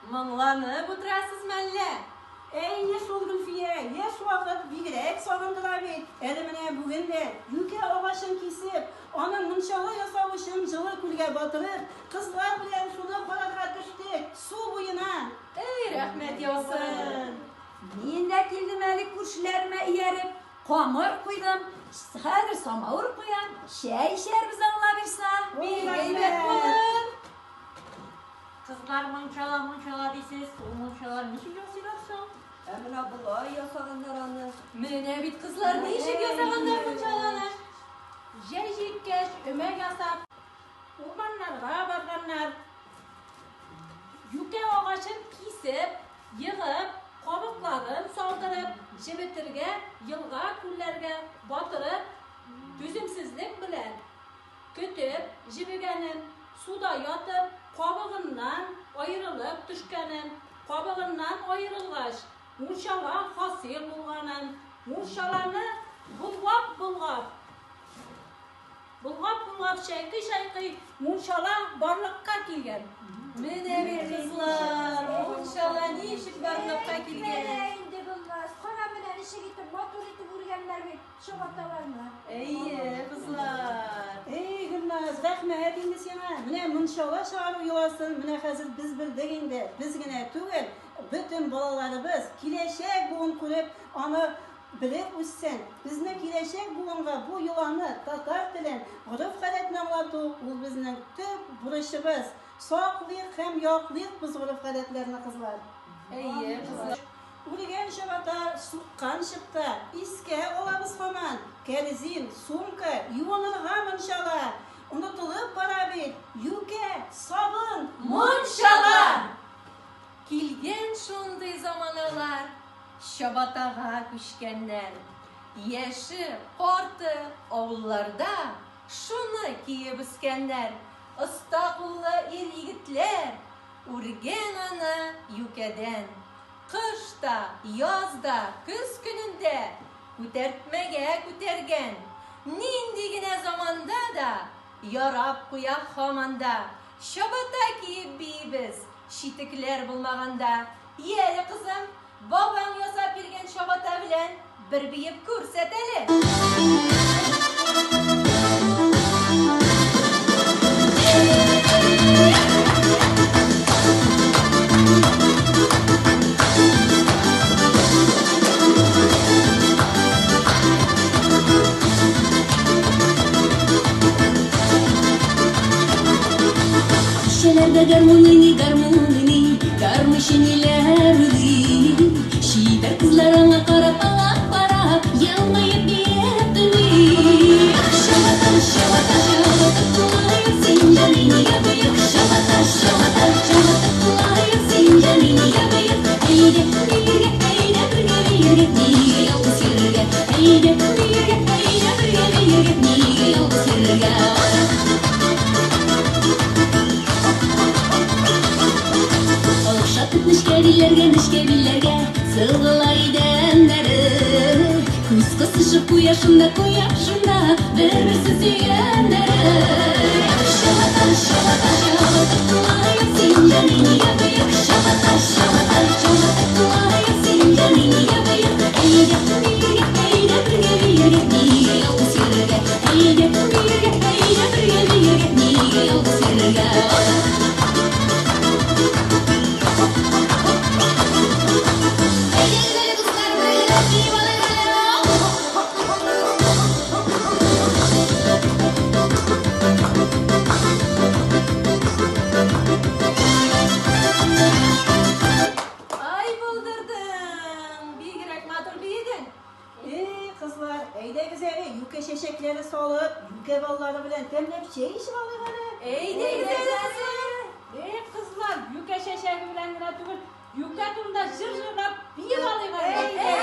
Моңланып утырасыз мәллә? Әйе шул, Гөлфия, яшь вакыт бигрәк сагындыра бит. Әле менә бүген дә, юкә агачын кисеп, аны мунчала ясау өчен җылы күлгә батырып, кызлар белән шуны карарга төштек, су буена. Әй, рәхмәт яусын! Мин дә килдем әле күршеләремә ияреп, камыр куйдым, хәзер самавыр куям, чәй эчәрбез Алла бирса. Бик әйбәт булыр. Кызлар мунчала, мунчала дисез, ул мунчалар ничек ясыйлар соң? Ә менә болай ясаганнар аны. Менә бит кызлар ничек ясаганнар мунчаланы. Җәй җиткәч, өмә ясап, урманнарга барганнар. Юкә агачын кисеп, егып, кабыкларын салдырып, җебетергә, елга-күлләргә батырып, түземсезлек белән Көтеп җебегәнен, суда ятып, кабыгыннан аерылып төшкәнен, кабыгыннан аерылгач, мунчала хасил булганын, мунчаланы болгап-болгап, болгап-болгап чайкый-чайкый мунчала барлыкка килгән. Менә бит, кызлар, мунчала ничек барлыкка килгән. Менә инде, Гөлназ, кара менә ничек итеп, матур итеп үргәннәр бит. Чабаталарны. Әйе, кызлар. Эй, Гөлназ, рәхмәт инде сиңа. Менә мунчала чыгару йоласын менә хәзер без белдек инде. Без генә түгел, бөтен балаларыбыз, киләчәк буын күреп, аны белеп үссен. Безнең киләчәк буынга бу йоланы, татар телен, гореф-гадәтне аңлату, ул безнең төп бурычыбыз. Саклыйк һәм яклыйк без гореф-гадәтләрне, кызлар. Әйе, кызлар. Үргән чабата, суккан чыпта, Искә алабыз һаман. Кәрзин, сумка, юынырга мунчала. Онытылып бара бит, юкә, сабын. Мунчала! Килгән шундый заманалар, Чабатага күчкәннәр. Яше, карты авылларда Шуны киеп үскәннәр. Оста куллы ир-егетләр Үргән аны юкәдән. Кыш та, яз да, көз көнендә Күтәртмәгә күтәргән. Нинди генә заманда да Ярап куя һаман да. Чабата киеп биибез, Читекләр булмаганда. Яле, кызым, бабаң ясап биргән чабата белән бер биеп күрсәт әле. Шәләрдә гармун уйный, гармун уйный, гармунчы ниләр уйлый? Чибәр кызлар аңа карап, аңа карап, елмаеп биеп туймый. Чабата, чабата, чабата тулаем, син җаный нигә боек? Чабата, чабата, чабата тулаем, син җаный нигә боек? Әйдә, биергә, әйдә бергә биергә, нигә ялгыз йөрергә? Әйдә, биергә, әйдә бергә биергә, нигә ялгыз йөрергә? Охшатып нечкә билләргә, нечкә билләргә Сылгыла идәннәре. Күз кысышып куя шунда, куя шунда Бер-берсен сөйгәннәре. Чабата, чабата, чабата тулаем, Син җаный нигә боек? Чабата, чабата, чабата тулаем, Син җаный нигә боек? Әйдә, биергә, әйдә бергә биергә, Нигә ялгыз йөрергә? Әйдә, биергә, әйдә бергә биергә, Нигә ялгыз йөрергә? Әйдәгез әле, дуслар, бергәләп биеп алыйк әле. Ай, булдырдың! Бигрәк матур биедең. Эй, кызлар, әйдәгез әле, юкә чәчәкләре салып, юкә баллары белән тәмләп чәй эчеп алыйк әле. Әйдәгез әле, кызлар. Эй, кызлар, юкә чәчәге белән генә түгел, юкә турында җыр җырлап биеп алыйк әле.